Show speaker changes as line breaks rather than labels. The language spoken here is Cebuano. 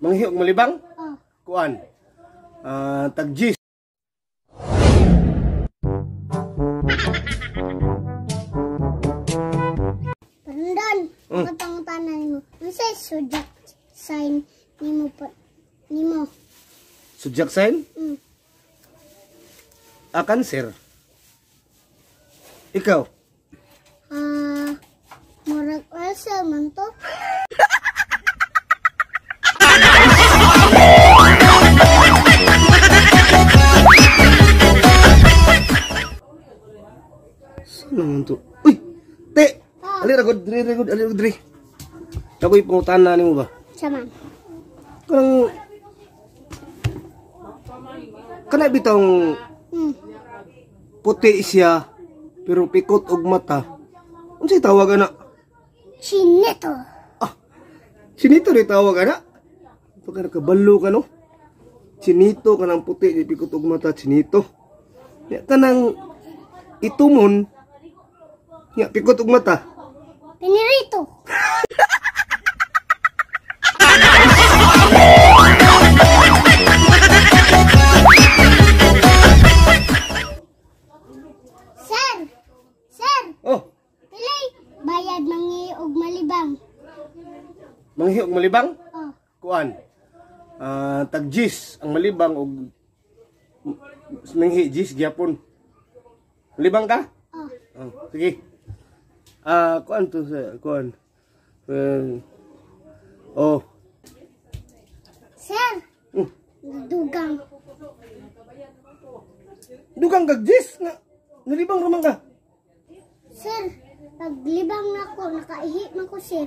Manghi og malibang?
Oh.
Kuan. Tagjis.
Brandon, mm. Nimo. Unsay zodiac sign nimo po? Nimo.
Zodiac sign?
Mm.
Ah, Cancer. Ikaw?
Murag ulcer man to.
Saan naman to? Uy! Te!
Ah.
Ali ra gud, diri ra gud, ali ra gud diri. Ako'y pangutana nimo ba?
Sama.
Kanang kana bitong puti siya pero pikot og mata. Unsay tawag ana?
Chinito.
Ah. Chinito ri tawag ana? Pagka nakabalo ka no? Chinito kanang puti di pikot og mata, chinito. Ya kanang itumon ya pikot og mata.
Pinirito. Sir! Sir!
Oh,
Pilay bayad mangi og malibang.
manghi og malibang?
Oh.
Kuan. Tagjis ang malibang og manghi jis gyapon. Malibang ka?
Oh.
Oh, sige. Kuan to sa kuan. Oh.
Sir! Dugang.
Dugang kag jis nga nalibang raman ka.
Sir, paglibang nako nakaihi man ko, sir.